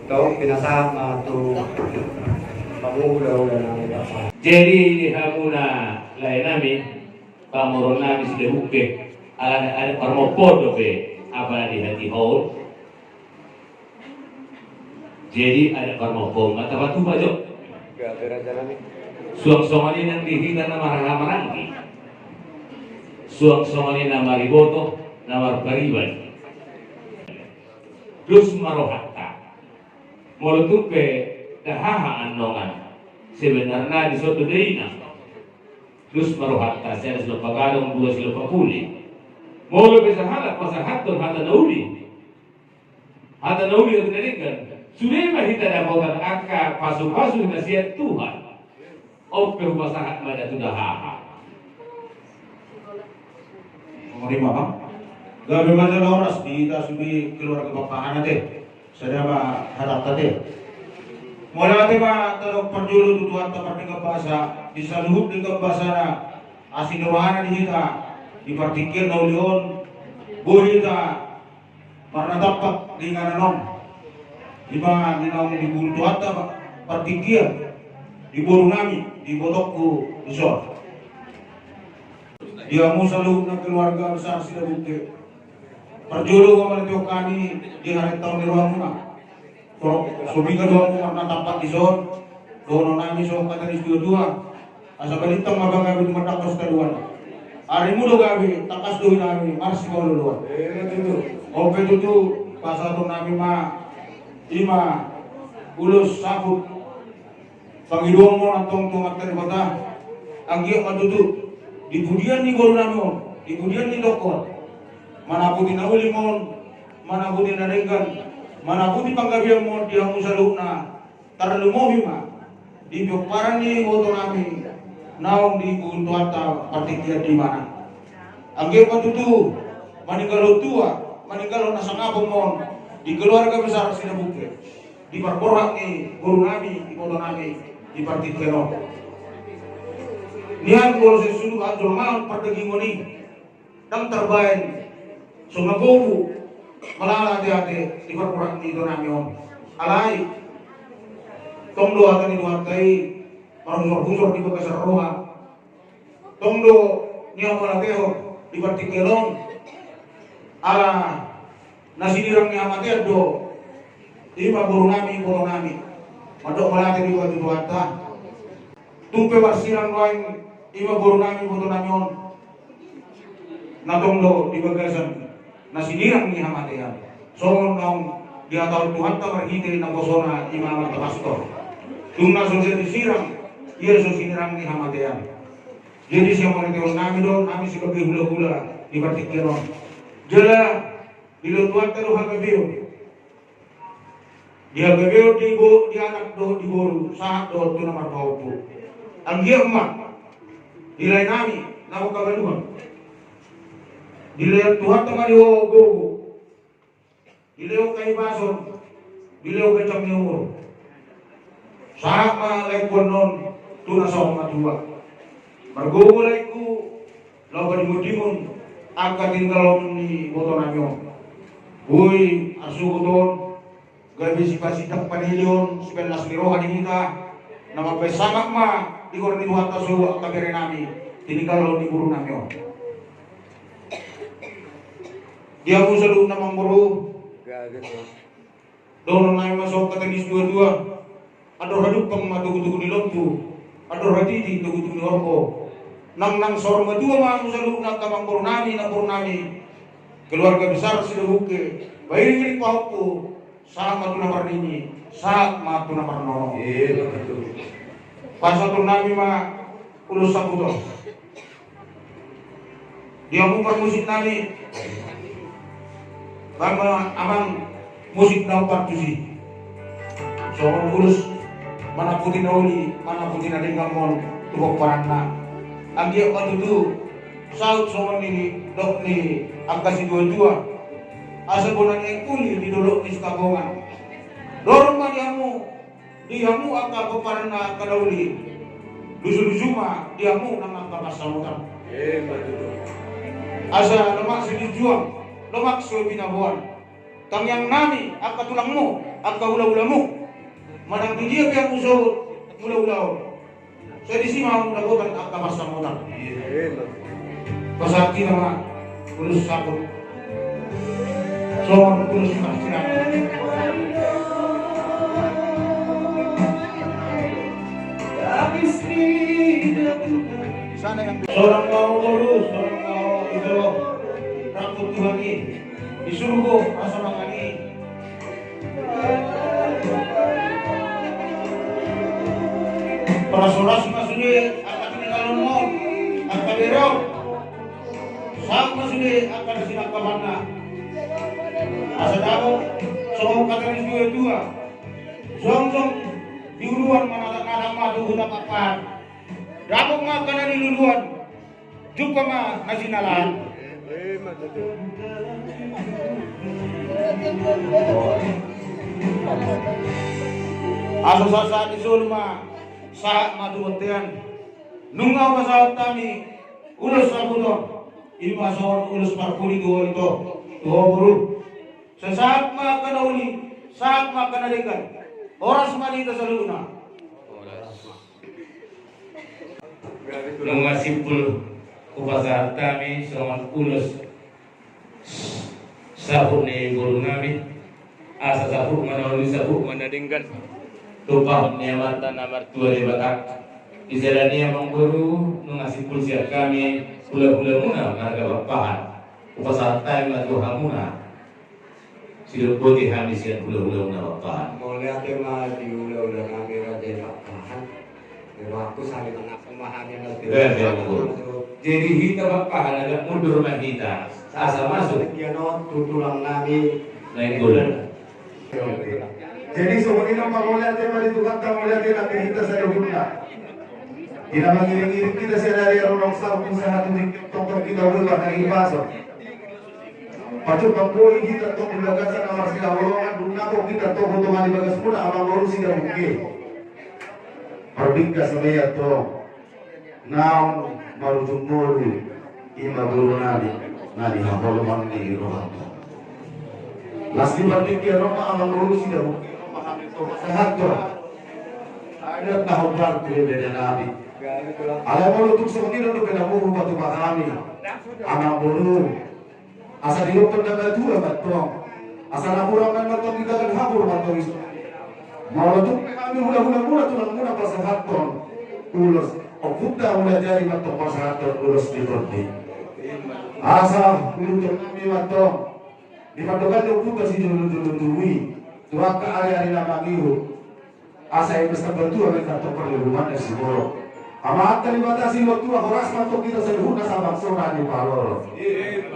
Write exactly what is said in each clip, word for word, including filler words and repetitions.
Tong pinasahat ma tu pangula-ula nami. Jadi di hamuna lae nami, pamoruon nami Sidabukke, ala adat parmompoon dope, apala di hatiha on. Jadi adat parmompoon ma tapatupa jo. Suang songon i nang di hita na marhahamaranggi. Suang songon i na mariboto, na marpariban. Dos ma rohanta. Molo tung pe dahaha annon, sebenarna dison do daina. Dos ma rohanta, sada silompa gadong, dua silompa puli. Molo pe sahalak pasahathon hata na uli, hata na uli, hata na denggan, sude ma hita dapotan angka pasupasu na sian Tuhan. On pe hupasahat ma da tu dahaha. Songon i ma, Amang. Gabe ma jala horas di hita sude keluarga Papahan ate. Sada ma hatanta ate. Mauliate ma tadok parjolo tu Tuhanta pardenggan basa, di saluhut denggan basana, asi ni rohana di hita, di partingkian na uli on, boi hita marnatampak di inganan on. I ma na naung dibungul Tuhanta partingkian di boru nami, di ibotongku dison. Di hamu saluhutna keluarga besar Sidabukke. Parjolo ma mauliate hami di harentahon ni rohamuna. So, so piga do hamu marnatampak dison, dohonon nami songon hata ni situatua. Asa balintang ma pagabe tumandangkon sitadoan. Arimu do gabe, tangkas do inami, marsipaolo-oloan. Ima tutu. On pe tutu, pasahaton nami ma, i ma, ulos saput. Pangidoan ma on antong tu Amanta Debata. Anggiat ma tutu, di pudian ni boru nami on, di pudian ni tongko on, manaputi na uli ma on, manaputi na denggan, manaputi panggabean ma on di hamu saluhutna. Tarlumobi ma di pomparan ni iboto nami naung dibungul Tuhanta partingkian di imana. Anggiat ma tutu maninggalhon tua, maninggalhon na sangap ma on di keluarga besar Sidabukke, di parborhat ni boru nami, iboto nami, di partingkian on. Nian molo sai sude anjolmaon pardagingon i, ndang tarbaen songon gobu, malala ate-ate di parborhat ni iboto nami on. Alai tong do hata ni Tuhanta i marhusor-husor di bagasan roha. Tong do nian mauliatehon di partingkian on. Ala na sinirang ni hamatean do i ma boru nami, iboto nami. Mandok mauliate do i ma tu Tuhanta. Tung pe marsirang nuaeng i ma boru nami, iboto nami on, na tong do di bagasan na sinirang ni hamatean. Songon naung dihatahon Tuhanta marhite naposona i ma Amanta Pastor. Tung na so disirang, ia so sinirang ni hamatean. Jadi sian mauliatehon nami do, nami sebagai hula-hula di partingkian on. Jala dilehon Tuhanta do hagabeon. Di hagabeon di bo-, di anak dohot di boru, sahat dohot tu na marpahompu. Anggiat ma di lae nami na mangkabaluhon, dilehon Tuhanta ma di ho gogo, dilehon hahipason, dilehon ganjang ni umur. Sahat ma laengku annon tu na saur matua. Margogo laengku, laho padingon-dingon angka tininggalhon ni iboto nami on. Boi arsuhut on, gabe sipasindak panili on, sipalas ni roha di hita, na mambahen sangap ma di goar ni Tuhanta suhut angka bere nami tininggalhon ni boru nami on. Di hamu saluhutna amangboru, dohonon nami ma songon hata ni situatua. Andor hadumpang ma togu-togu ni lombu, andor hatiti togu-togu ni horbo. Nang, nang saur matua ma hamu saluhutna angka amangboru nami, namboru nami, keluarga besar Sidabukke, pairing-iring pahompu, sahat ma tu na marnini, sahat ma tu na marnono. Pasahaton nami ma ulos saput on. Di hamu parmusik nami, bahen ma amang musik na umpat tusi. Songon ulos manaputi na uli, manaputi na denggan ma on tu pomparanna. Anggiat ma tutu saut songon nidok ni angka situatua. Asa bona ni aek puli di dolok ni Sitapongan. Dorong ma di hamu, di hamu angka pomparanna angka na uli. Luju-luju ma di hamu nang angka pansamotan. Asa lomak so jujuang, lomak so binaboan. Tangiang nami angka tulangmu, angka hulahulamu. Manang di dia pe hamu sogot hulahula on, sai disi ma hamu dapotan angka pansamotan. Pasahat hita ma ulos saput songon ulos panghasirangan. Sonang ma ho boru, sonang ma ho ito, rap tu Tuhan i di surgo hasonangan i. Horas-horas ma sude angka tinanggalonmu, angka bere on. Sahat ma sude angka na sinangkapanna. Asa dapot songon hata ni situa-tua, jongjong di uluan ma na, na, na, ma tu huta Pakpahan. Dapot ma angka na niluluan, jumpa ma na jinalahan. Asa sahat-sahat ni solu ma, sahat ma tu bontean. Nunga hupasahat hami ulos saput on, i ma songon ulos parpudi tu ho ito, tu ho boru. Sai sahat ma angka na uli, sahat ma angka na denggan. Horas ma di hita saluhutna. Nunga simpul hupasahat hami songon ulos saput ni boru nami. Asa saput ma na uli, saput ma na denggan. Tumpahon ni Amanta na martua Debata. Di jala ni i amang boru, nunga simpul sian hami hulahulamuna marga Pakpahan. Hupasahat hami ma tu hamuna. Sidok boti hami sian hulahulamuna Pakpahan. Mauliate ma di hulahula nami raja i Pakpahan. Jadi hita Pakpahan agak mundur ma hita asa masuk. Ia non tu tulang nami Nainggolan. Jadi songon i ma mauliate ma di Tuhanta, mauliate nang di hita saluhutna. Di na mangiring-iring hita sadari on, sahat tu sahat tu tingki tongtong hita boi marhahipason. Pacu pamboi hita tong di bagasan na marsihaholongan, dung na tong hita tong hutong di bagasmuna amang boru Sidabukke. Parbingkas ma i tong naung marujung ngolu, i ma boru nami na nihaholongan ni rohanta. Las ni parbingkian on ma amang boru Sidabukke, pasahathon adat na hombar tu bere nami. Alai molo tung songon i do dope na boru patupa hami amang boru. Asa didokkon na matua mantong, asa na hurang na mantong di tangan hapur mantong iso. Molo tung pe hami hulahula-hulahula tulang muna pasahathon ulos, ompunta Mulajadi mantong pasahathon ulos ni tondi. Asa huuduthon hami mantong di pandohan ni ompunta sijolo-jolo tubu i tu angka ari-ari na mangihut. Asa i ma sabatua menta tong parlilungan na siborok. Amanta Debata Siluatua, horas ma tong hita saluhutna sabangso na niparorot.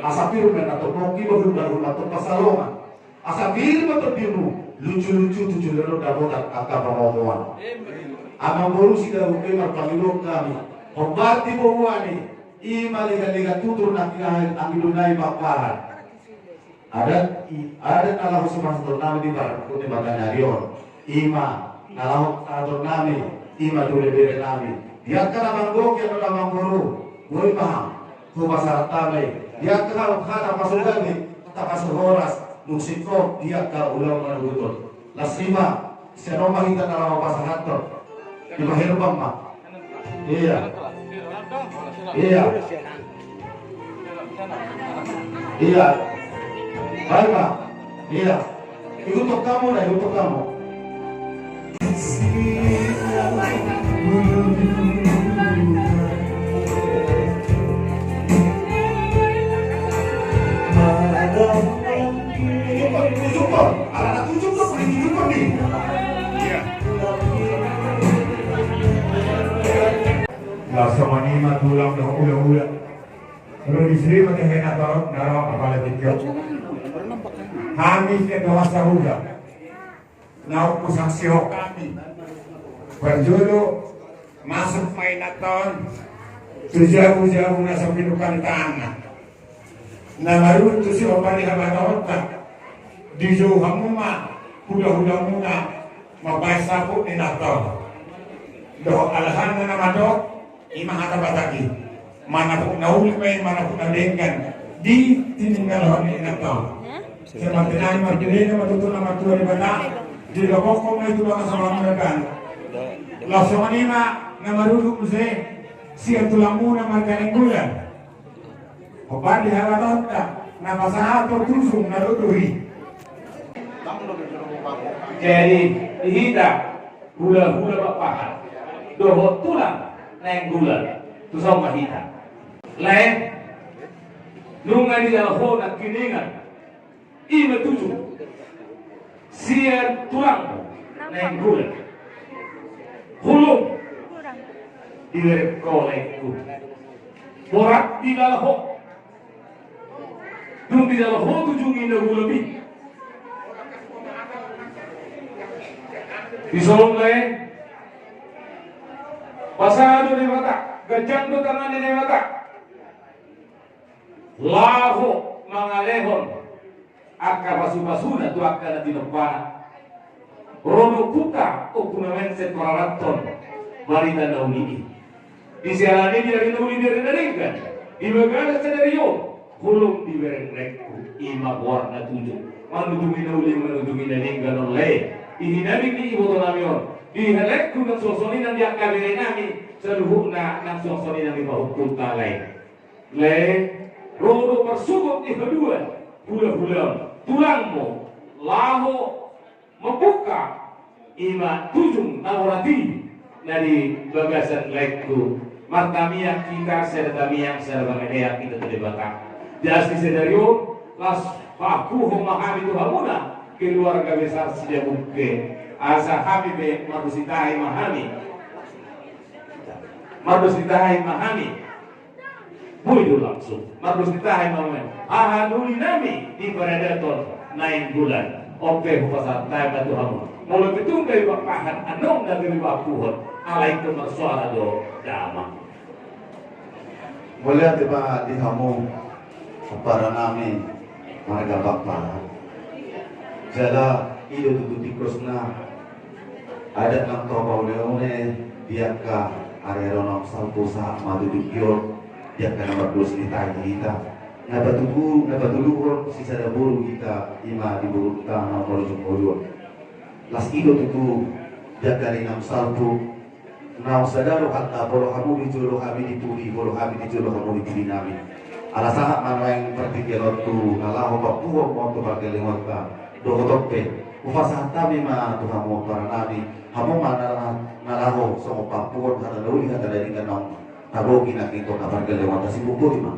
Asa pir ma na tong pongki, bahul-bahul ma tong pansalongan. Asa pir ma tondimuna, lucu-lucu tu joloan on dapotan angka pangomoan. Amang boru Sidabukke, marpangidoan hami, hombar di boruan i, i ma lega-lega tutur na hinaholongan i Pakpahan. Adat i, adat na laho sipasahaton nami di parpudi ni batang ari on, i ma na laho pasahaton nami, i ma tu bere-bere nami. Di angka na manggohi, angka na manggoru, boi ma hami hupasahat hami. Di angka hata pasugabe, hata pasuhoras, dung singkop di angka ulaon manogot on. Las i ma, sian on ma hita na laho pasahathon. Dipaherbang ma. Ia. Ia. Ia. Baik ma. Ia. Ikut hamu na, ikut hamu. Las songon i ma tulang dohot hulahula. Ro di sri ma tehe na torop na ro apala tingki on. Hami sian dongan sahuta. Na umsaksihon hami. Parjolo masuk ma inanta on tu jabu-jabu na so pinungka ni tanganna. Na maruntu si ombali habataonta. Dijou hamu ma hulahulamuna mambahen saput ni inanta on. Dohot alahanna na mandok. I ma hata Batak i. Manapuk na uli ma i, manapuk na denggan. Di tininggalhon ni inanta on. Sai martinangi marpilena ma tutu na martua Debata, dilehon ma i tulang salamuna bang. Laos songon i ma na marudut muse sian tulangmuna marga Nainggolan. Hombar di halatonta na pasahathon tujung na dohot i. Jadi di hita hulahula Pakpahan dohot tulang Nainggolan, tu son ma hita. Lae, nunga dijalo ho nangkiningan i ma tujung sian tulangmu Nainggolan. Holom dibereng ho laengku. Borat dijalo ho. Dung dijalo ho tujung i na holom i. Di son lae, pasahat do Debata, ganjang do tangan ni Debata laho mangalehon angka pasupasuna tu angka na tinompana. Ro do huta Ompu na Mencet mararathon barita na uli i. Di siala ni i, di ari na uli, di ari na denggan, di bagasan sadari on, holom dibereng laengku, i ma goarna tujung. Manujungi na uli, manujungi na denggan on lae. Di hinambing ni ibotonami on, di laengku nang suang songon i nang di angka berenami, saluhutna nang suang songon i nang di pahompunta lae. Lae, ro do marsogot di haduan hulahula, tulangmu, laho mambuka i ma tujung na borat i na di bagasan laengku. Martangiang hita, sada tangiang, sada pangidoan hita tu Debata. Di asi sadari on, laos paampuhon ma hami tu hamuna keluarga besar Sidabukke, asa hami pe mardos ni tahi ma hami. Mardos ni tahi ma hami. Boi do langsung mardos ni tahi ma hami. Haha na uli nami di paradaton Nainggolan. On pe hupasahat hami ma tu hamu. Molo pe tung gabe Pakpahan, annon na gabe paampuhon, alai ingkon marsoara do damang. Mauliate ma di hamu, pomparan nami marga Pakpahan. Jala i do tutu tingkosna adat nang tao paune-une di angka ari-ari on, naung salpu sahat ma tu tingki on, di angka na mardos ni tahi hita. Na patudu, na patuduhon sisada boru hita, i ma di borunta na marujung ngolu on. Laos i do tutu di angka ari naung salpu, naung sada rohanta, molo hamu di jolo hami di pudi, molo hami di jolo hamu di pudi nami. Ala sahat ma nuaeng partingkian on tu na laho paampuhon ma on tu pargellengonta. Dohot on pe, hupasahat hami ma tu hamu pomparan nami, hamu ma na, na laho songon paampuhon, hata na uli, hata na denggan naung tabogei nangkin tu angka pargellengonta. Simbung boti ma.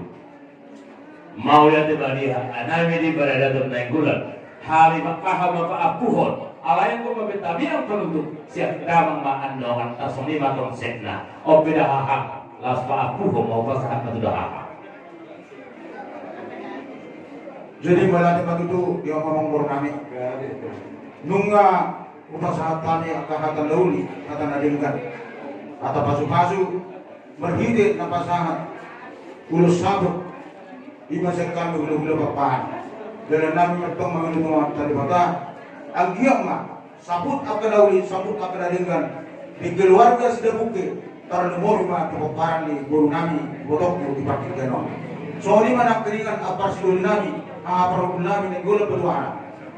Mauliate ma di haha nami di paradaton Nainggolan. Hami Pakpahan ma paampuhon. Alai anggo ma pe tangiang panutup, sian damang ma annon, tarsongon i ma tongsetna. On pe da haha, laos paampuhon ma, hupasahat ma tu da haha. Jadi mauliate ma tutu di hamu amangboru nami. Nunga hupasahat hami angka hata na uli, hata na denggan, hata pasupasu, marhite na pasahat ulos saput, i ma sian hami hulahula Pakpahan. Dalan nami martonggo ma tu Amanta Debata, anggiat ma saput angka na uli, saput angka na denggan di keluarga Sidabukke, tarlumobi ma tu pomparan ni boru nami, ibotongku, di partingkian on. Songon i ma nangkiningan ampar sidoli nami, haha parhundul nami Nainggolan Paduahana,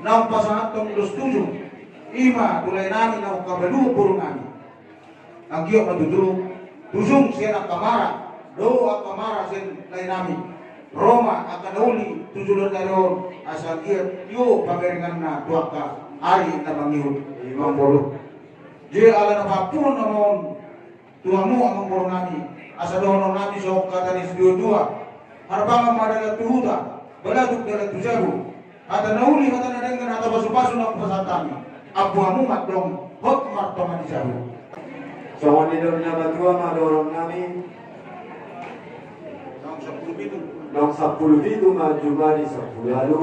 naung pasahathon ulos tujung, i ma tu lae nami naung habaluhon boru nami. Anggiat ma tutu tujung sian angka mara, dohot angka mara sian lae nami, ro ma angka na uli tu joloan ni ari on, asa anggiat tio pamerenganna tu angka ari na mangihut. Amangboru, jadi ala na paampuhon nama on tu hamu amangboru nami, asa dohonon nami songon hata ni situatua: Harbangan ma dalan tu huta, balatuk dalan tu jabu. Hata na uli, hata na denggan, hata pasupasu na hupasahat hami, ampu hamu ma antong hot martonga ni jabu. Songon nidok ni na matua ma dohonon nami. Naung sampulu pitu. Naung sampulu pitu ma jumadi sampulu ualu.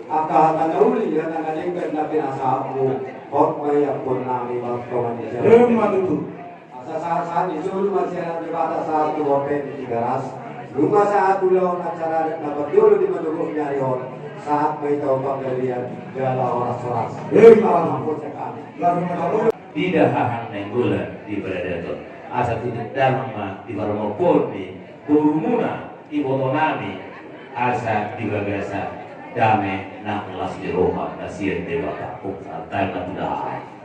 Angka hata na uli, hata na denggan na pinasahatmu, hot ma i ampuon nami martonga ni jabu. Ima tutu. Asa sahat-sahat ni solu ma sian Debata sahat tu bontean ni Tigaras. Nunga sahat ulaon acara adat na parjolo di manogot ni ari on, sahat ma hita tu panggabean jala horas-horas. Ima tutu. Di haha Nainggolan di paradaton, asa tutu damang ma di parmorpon ni borumuna, iboto nami, asa di bagasan Dame nang las ni roha na sian Debata, huhut ma tu dahai.